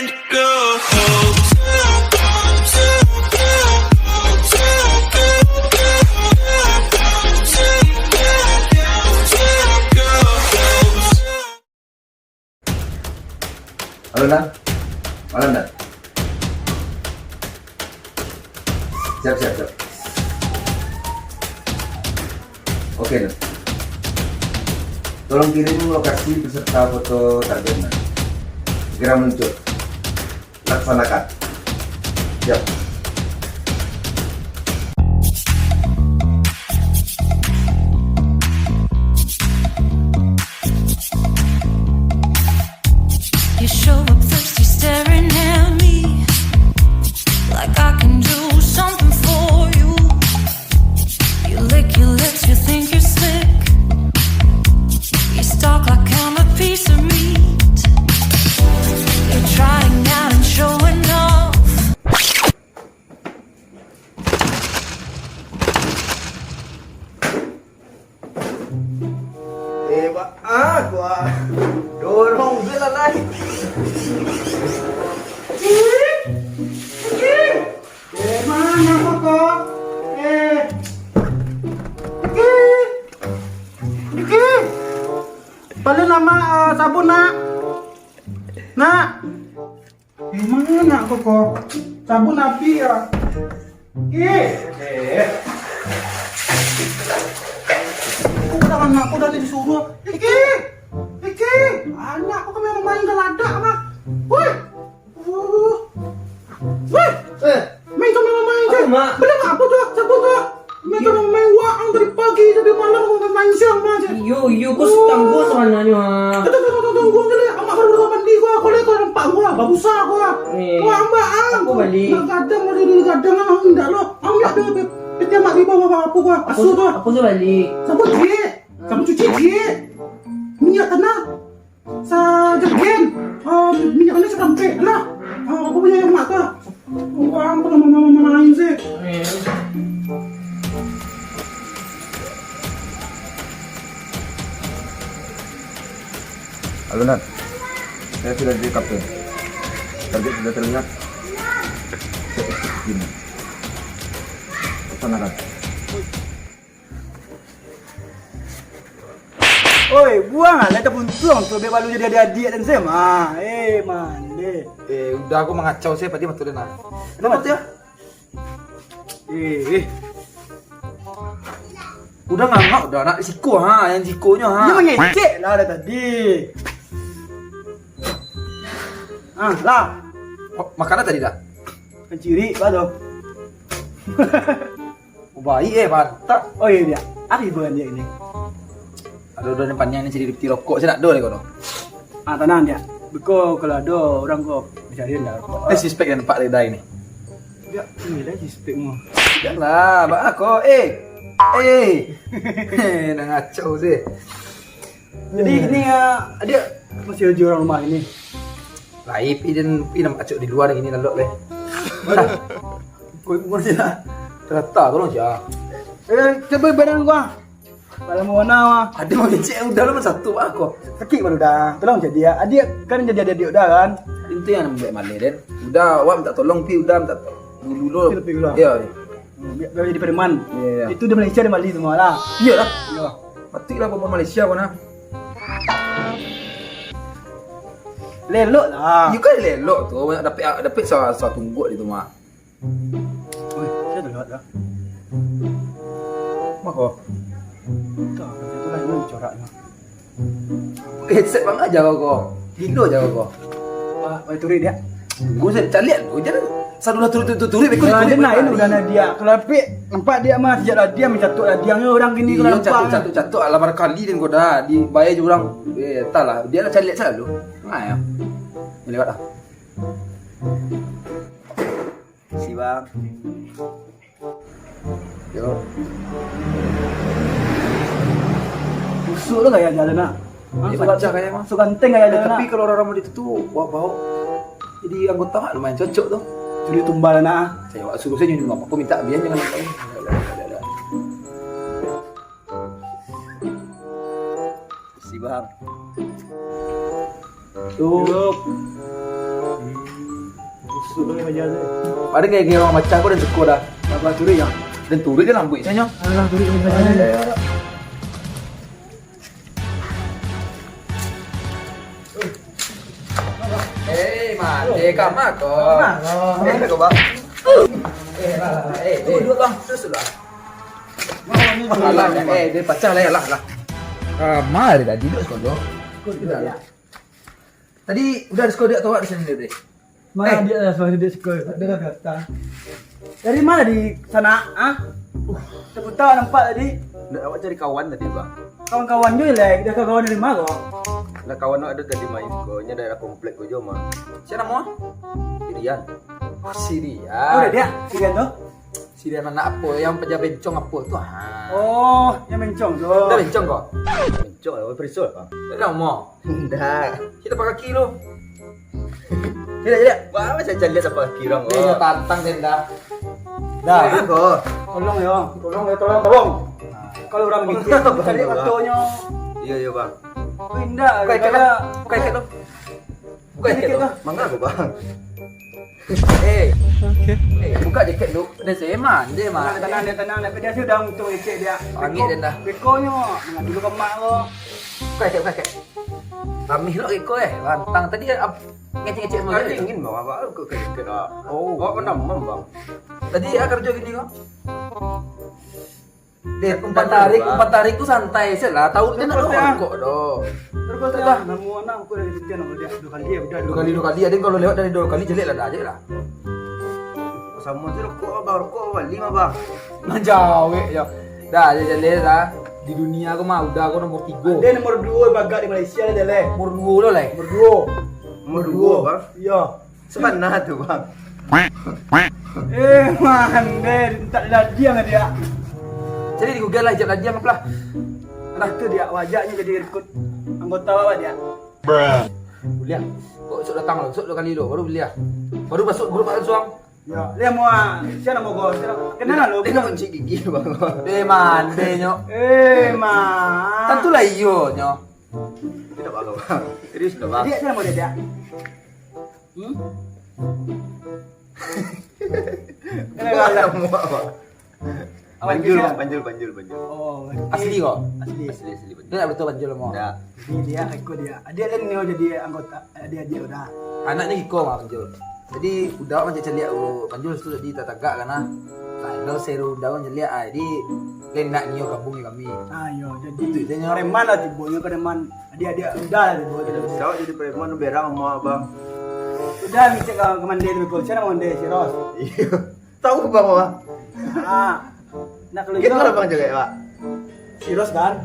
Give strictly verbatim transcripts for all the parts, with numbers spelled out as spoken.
Halo, Nan. Malam, Nan. Siap, siap, siap. Oke, Nan. Tolong kirim lokasi beserta foto target, Nan. Segera meluncur. Laksanakan. Siap. You show up thirsty, staring at me like I can do something for you. You lick your lips, you think you're slick. You stalk like I'm a piece of meat. You're trying out and showing off. Eh, ba-, ah, gua dorong je lah, lai. Cik! Cik! Eh, mana kau, kau? Eh. Cik! Cik! Paling lama, eh, sabun, nak. Nak. Eh, manga nak ko, ko? Sabun api yo. Ih, eh. Ko dah anak ko dah disuruah. Iki, iki, anak ko kan memang main galadak mah. Woi, uh, woi, eh, main tu memang main je. Apa, Mak? Bali apo tu? Sabun tu? Main tu main wak ang dari pagi sampai malam, ko main siang mah je. Iyo, iyo, ko setangguh sabananyo, ha. Tunggu, tunggu, tunggu, tunggu je lah. Amak baru, baru mandi ko, ko lihat ko nampak ko lah, babusa ko lah. Eh, ko ambak ang. Aku balik. Nak gadang lah, dulu gadang lah, ang indak lah. Ang indak ada, pe-, peti amak di bawah, apa ko lah. Asu tu lah. Aku tu balik. Sabun, Cik. Sabun cuci, Cik. Minyak tanah. Sajergen, ah, minyak kayu sarampek lah. Ah, aku punya yang mak tu. Wah, aku nama-nama main sih. Halo, Nat. Saya sudah di kapten. Target sudah terlihat. Saya eksekusi. Laksanakan. Oi, buang lah, lai tabuntuang tu, biar balu jadi adiak-adiak dan sema. Eh, mande. Eh, udah, aku mangacau, saya padi matu den, ah. Kenapa tu, ya? Eh, eh. Udah ngangak, udah nak siko, ha, yang sikonyo, ha. Dia mangecek lah dari tadi. Ah, lah. Oh, makanan tadi dah? Kancirik, apa tu? Oh, baik, eh, mantap. Oh, iya, dia. Apa hiburan dia ini? Ado, ado nan paniang ni, cari piti rokok, saya nak do lagi kono. Ah, tanang, dia. Beko kalau ado urang ko, dicari dah rokok. Eh, suspek nampak dari tadi ni. Ya, ini lah suspek mah. Janganlah, bak ako, eh. Eh. Nak ngacau sih. Jadi, ini, ah, dia masih ada orang rumah ini. Lai, pi den, pi nampak acok di lua lagi ni, lalok leh. Kau ikut je lah. Terata, tolong je, ah. Eh, coba badan gua. Malam warna, ah. Ada mau ngecek, udah lah, satu, ah, kau. Sakit baru dah. Tolong jadi, ya. Adik kan jadi adik udah, kan? Itu yang buat malah, Den. Udah, awak minta tolong, pi udah minta tolong. Dulu, dulu. Pi, pi, udah. Ya, ya. Hmm, biar, biar jadi preman. Iya, iya. Itu di Malaysia, di Bali semua lah. Iya lah. Iya. Patuiklah preman Malaysia, kawan, ah. Lelok lah. Iyo kan lelok tu, banyak dapik, dapik sa-, sa tungguk di tu, Mak. Oi, saya tu lewat dah. Mako. Entah, macam tu lah, ini coraknya. Headset bang aja kau. Gilo aja kau. Wah, oi, turik dia. Gua saya caliak tu, jangan. Sadulah turik, turik, turik, beko. Kalau dia diturik, naik, balik. Udah naik dia. Kalau dapik, nampak dia mah, sejak lah dia mencatuk lah. Dia orang gini, kalau nampak catuk, kan. Catuk, catuk, alam kali dan kau dah dibayar je orang. Eh, entahlah, dia nak caliak selalu. Nah, ya. Ni lewat lah. Si bang. Yo. Busuk tu gaya jalan nak. Dia so pacah gaya mah. So ganteng gaya jalan nak. Tapi kalau orang-orang model itu tu, wah, bawa jadi anggota mak lumayan cocok tu. Jadi tumbal nak. Saya awak suruh saya nyuruh apa, aku minta biar jangan lupa. Si bang. Tuh. Suruh dia baca tu. Ada gaya-gaya urang baca ko den suko dah. Abah turuik yo. Den turuik den lambuik sajo. Alah, turuik dia baca tu. Eh, mati kama ko. Kama ko. Eh, ko, Bang. Eh, lah, lah, lah. Eh, eh. Duduk, Bang. Terus lah. Alah, eh, dia pacah lah, lah, lah. Ah, mari tadi duduk sekolah. Duduk, ya. Tadi udah ada sekolah dia atau awak di sini, Bre? Mana Eh. dia lah suara dia sekolah? Dia dah kata. Dari mana di sana, ah? Uh, terputar nampak tadi. Ndak, awak cari kawan tadi, Bang. Kawan-kawan je lah, dah kawan dari mana kau? Nah, kawan awak ada tadi main ko, nya daerah komplek ko jo mah. Siapa nama? Irian. Oh, si Rian. Oh, dia, si Rian tu? Si Rian anak apo, yang peja bencong apo tu, ha. Oh, yang bencong tu. Dah bencong ko? Bencong lah, periksa lah, Bang. Dah lama. Ndak. Kita pakai kaki lu. Tidak, tidak. Wah, macam caliak apa kaki urang, Eh, ko? Tantang den dah. Dah. Ko. Tolong yo, tolong yo, tolong, tolong. Kalau urang gitu, cari fotonyo. Iya, iya, Bang. Oh, indak, Buka ikat lah. Buka ikat lu. Buka ikat lu. Mangga ko, Bang. Eh. Eh, buka jaket lu. Dah saya mandi, mah. Tenang, tenang, tenang. Dia sudah untung jaket dia. Angin dia dah. Bekonyo, mangadu dulu ke mak lo. Buka ikat, buka ikat. Ramih lo iko, eh. Rantang tadi, ap-, ngecek-ngecek semua Kan tadi. Dingin, Bang. Apa aku ke jaket, ah? Oh. Awak pernah demam, Bang? Tadi, ah, kerja gini, kok? Deh, umpan tarik, umpan tarik tu santai se lah. Tahu dia nak rokok doh. Terus dah. Nama anak aku dari Titian, nama dia dua kali ya, udah. Dua kali, dua kali. Ada kalau lewat dari dua kali, jelek lah, dah, jelek lah. Sama tu rokok, Bang. Rokok bali mah, Bang. Nah, jawek yo. Dah, jelek lah. Di dunia ko mah, udah ko nomor tiga. Dia nomor dua bagak di Malaysia, dia leh. Nomor dua lo, leh. Nomor dua. Nomor dua, Bang. Iya. Sabana tu, Bang. Eh, man, deh, tak ladiang dia. Jadi di Google lah, ijab ladiang apalah. Nah, tu dia wajaknya jadi rekrut anggota awak dia. Buliah. Kok esok datang lo, esok dua kali lo, baru buliah. Baru masuk grup awak suang. Ya, dia mau, ah, siapa nama kau? Siapa? Kenal lo? Dia nak kunci gigi, Bang. Eh, man, deh, nyok. Eh, man. Tentulah iyo, nyok. Tidak apa, Bang. Serius dah, Bang. Dia siapa nama dia? Hmm? Kenapa? Muak, Bang. Awak Banjul, kisah? Bang, Banjul, Banjul, Banjul. Oh, Asli kau? Asli. Asli, asli, Banjul. Dia nak betul Banjul, mau? Ndak. Jadi dia ikut dia. Dia lain ni jadi anggota, eh, dia, dia udah. Anak ni iko mah, Banjul. Jadi, udah macam celiak, oh, Banjul tu tadi tatagak kan, ah. Nah, kalau seru udah macam celiak, ah. Jadi, dia nak nio gabung dengan kami. Ah, yo, jadi Itu, dia nyo. Preman lah tibo, nyo preman. Dia, dia udah lah tibo. Jadi, Siapa jadi preman berang sama abang? Udah, ngecek ke komandan tu, siapa komandan, si Ros? Iya. Tahu bang apa? Ah, nak kalau Kita iya, abang juga ya, Pak? Si Ros kan?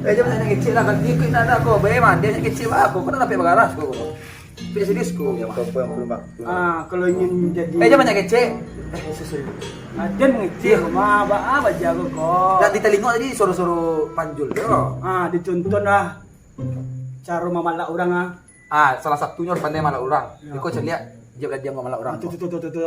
Eh, jangan nak kecil lah, kan dia kena nak kau. Bayar mah, dia nak kecil lah, kau kena sampai bagaras kau. Tapi serius kau. Yang perempuan, yang perempuan. Ah, kalau ingin jadi Eh, jangan banyak kecil. Eh, sorry. Ah, dia mengecil, Iya. mah, apa, apa jago kau? Nak ditelingo tadi suruh-suruh panjul tu. Ah, dicontoh lah cara mamalak orang ah. Ah, salah satunya orang pandai malak orang. Ya. Kau celiak, dia belajar mamalak orang. Ah, tu, tu, tu, tu, tu, tu.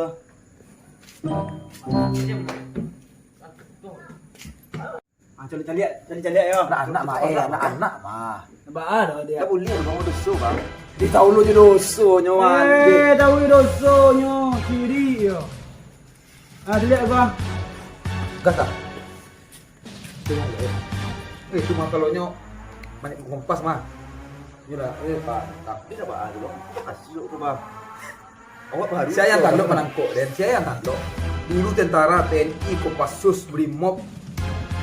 Ah, caliak-caliak, caliak-caliak yo. Anak-anak mah, eh, anak-anak mah. Nampak ah, dah dia. Tak boleh, bang, dosa, bang. Dia tahu lu je dosa, nyo, Eh, tahu je dosa, nyo. Kiri yo. Ah, caliak, bang. Gas tak? Tengok, eh. Eh, cuma kalau nyo banyak kompas mah. Nyo lah, eh, Pak. Tapi dah, Pak, ah, dulu. Kasih tu, Bang. Awak baru Siapa yang tu, tanduk Bang. Menangkok, den? Siapa yang tanduk? Dulu tentara, T N I, Kopassus, Brimob,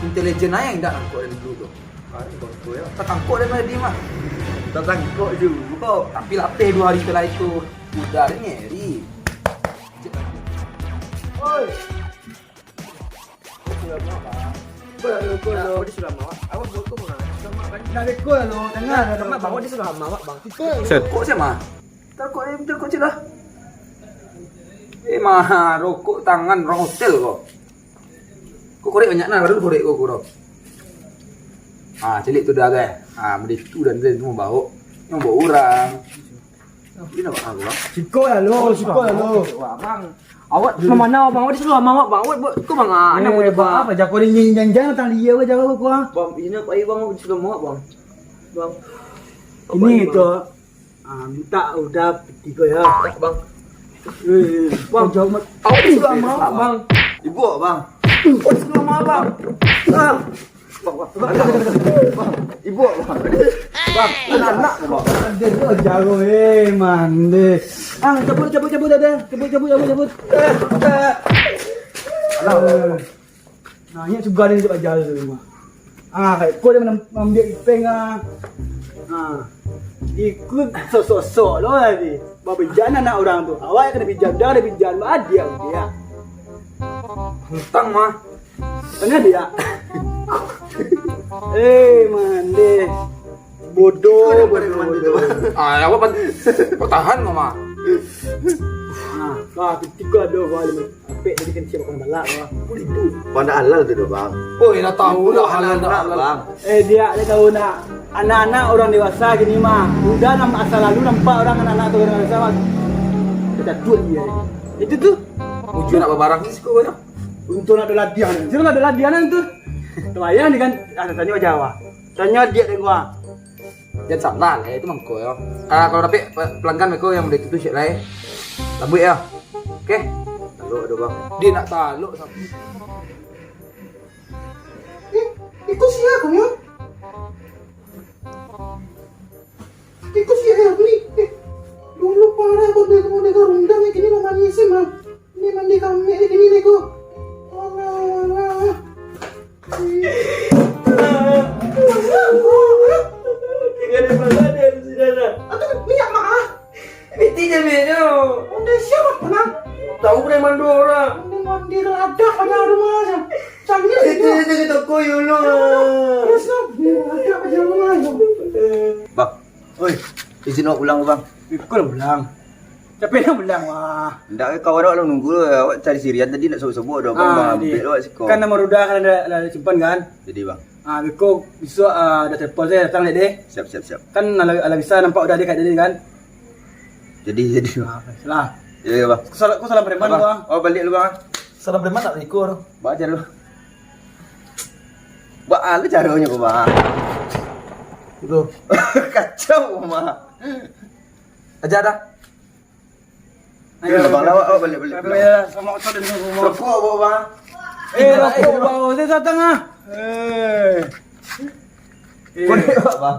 intelijen aja yang indak nangkok dari dulu tu. Ah, ini bagus tu, ya. Tak tangkok dari mana dia mah? Tak tangkok juga. Tapi lapeh dua hari setelah itu. Udah, dia ngeri. Oi. Nah, awak di Sulama, awak. Awak buat tu mana? Sulama kan? Nak rekod lo, dengar Nah, lo. Sulama, bang, awak di Sulama, awak, bang. Kita Set. Kok siapa? Takut eh, takut je lah. Eh, mah, rokok tangan orang hotel ko. Kok korek banyak nah, baru korek kok, kok. Ah, celik tu dah, guys. Ah, benda tu dan dia semua bawa. Yang bawa orang. Ini nak buat apa, bang? Siko lah lo, siko lah lo. Wah, bang. Awak Dulu. Mana, bang? Awak di Sulama, awak, bang. Awak buat tu, bang. Ah, anak Eh, buat, bang, bang. Apa jago ni, jangan, jangan tang dia, jago kau, ah. Bang, ini apa, bang? Awak di Sulama, bang. Bang. Apa Ini ini, tu, bang? Ah, minta udah tiga ya. Tak, bang. Eh, Bang, jauh mat. Awak sudah lama, Bang. Ibu, Bang. Awak sudah lama, Bang. Ah. Bang, Bang, Bang, Bang. Ibu, Bang. Bang, anak, Bang. Aduh, jauh, eh, mande. Ah, cabut, cabut, cabut, dah, dah. Cabut, cabut, cabut, cabut. Eh, eh. Alah. Eh. Nah, inyo suga den cak bajal tu mah. Ah, kayak ko den mam-, mambiak ipeng ah. Ah. Ikut sok-sok lo tadi. Babejan anak urang tu. Awak kena bijan, dah kena bijan. Adiak dia. Hutang mah. Tanya dia. Eh, mande. Bodoh, bodoh, bodoh. Ah, awak pat-, patahan mah. Ah, ah, ketika ada orang Apek tadi kan siapa kau balak, wah. Boleh tu. Pandai halal tu, Bang. Oi, dah tahu dah halal, dah halal, Bang. Eh, dia, dia tahu nak. Anak-anak orang dewasa gini mah. Udah nam-, asal lalu nampak orang anak-anak tu orang dewasa mah. Kita tuan dia. Itu tu. Ujung nak babarang ni siko banyak. Untung nak ada ladian. Untung nak ada ladian tu. Tuayang ni kan, ah, tanya aja, wah. Tanya dia dek gua. Jan salah lah, itu mangko yo. Ah, kalau dapek pe-, pelanggan meko yang udah itu tu, cek lah, eh. Labuik yo. Oke. Talok ado, Bang. Dia nak talok sampai. Eh, iko sia ko nyo? Iko sia yo, ni. Eh, dulu parah ko dia, dia rundang, eh, kini lah manis, eh, mah. Ni mandi kami di sini ko. Alah, alah. Tinggal di mana dia di sini, nah? Atau minyak mah? Piti je minyak tu. Ondeh siapa pernah? Tahu preman dua orang. Ondeh mandi rada pada rumah aja. Canggih itu. Itu, itu kita koyo lo. Terus no, ada pada rumah aja. Bang, oi, izin awak pulang, Bang. Ikut pulang. Capek nak pulang, wah. Ndak, kawan awak lah nunggu lah. Awak cari sirian tadi nak sobok-sobok doh, Bang. Ah, Bang, jadi, ambil awak siko. Kan nomor udah kan ada, ada simpan kan? Jadi, Bang. Ah, beko besok, ah, ada telepon saya datang dek deh. Siap, siap, siap. Kan ala, ala bisa nampak udah deh kat tadi kan? Jadi, jadi, Bang. Ah, salah. Ya, ya, Bang. Kau salah, kau salah preman, Bang. Oh, balik lu, Bang. Salah preman tak ikut. Baca dulu. Buat apa caranya, Bang? Itu. Kacau, Bang. Aja dah. Ayo, Bang, lawak, awak balik, balik, balik. Ya, sama motor dan rumah. Rokok, bawa, Bang. Eh, rokok, bawa. Saya datang, ah. Eh. Boleh, Bang.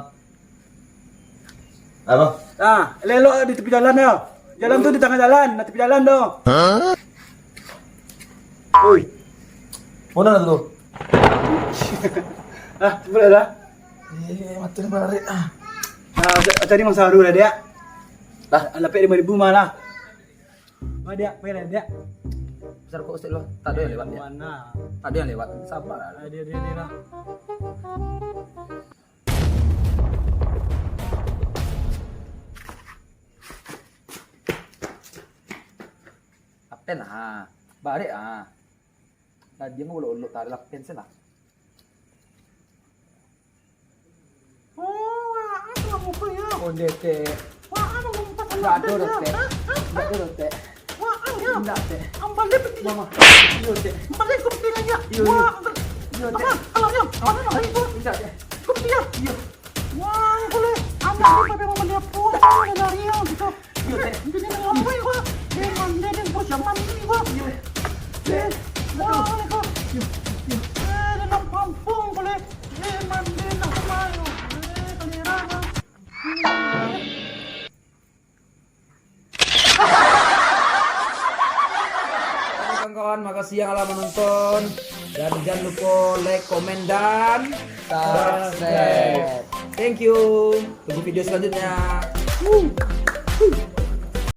Apa? Ah, elok-elok di tepi jalan yo. Jalan tu di tangah jalan, di tepi jalan tu. Hah? Oi. Mana tu? Ah, cepat dah. Eh, mata ni bararik ah. Ah, ca-, cari masa baru dah, Diak. Lah, lapik lima ribu mah lah. Mah, Diak, pergi lah, Diak. Besar kok, Ustaz, lah. Tak ada yang lewat, Diak. Mana? Tak ada yang lewat. Sabar lah. Ah, dia, dia, dia lah. Lapen ah. Barek ah. Tadi mah ulok-ulok tarik lapen se lah. Oh, wah, apa muka ya? Onde, Tek. Wah, apa ngumpat? Ndak ado doh, Tek. Hah? Hah? Ndak ado doh, Tek. Wah, ya. Ndak, Tek. Ambil dia peti. Mama. Iyo, Tek. Ambil dia peti ya. Iyo, iyo. Wah, iyo, Tek. Apa? Kalau dia, apa nak itu? Ndak, Tek. Peti ya. Iyo. Wah, boleh. Anak ni pada mau beli apa? Ada lari yang gitu. Iyo, Tek. Jadi nak apa ya, Pak? Eh, mandi ni, bos, yang mandi, Pak. Iyo. Eh, wah, ni, Pak. Iyo, iyo. Eh, dalam kampung boleh. Eh, mandi nak kemana? Eh, kalera, Pak. Oke, kawan-kawan, makasih yang telah menonton. Dan jangan lupa like, komen, dan subscribe. Thank you. Tunggu video selanjutnya. Woo.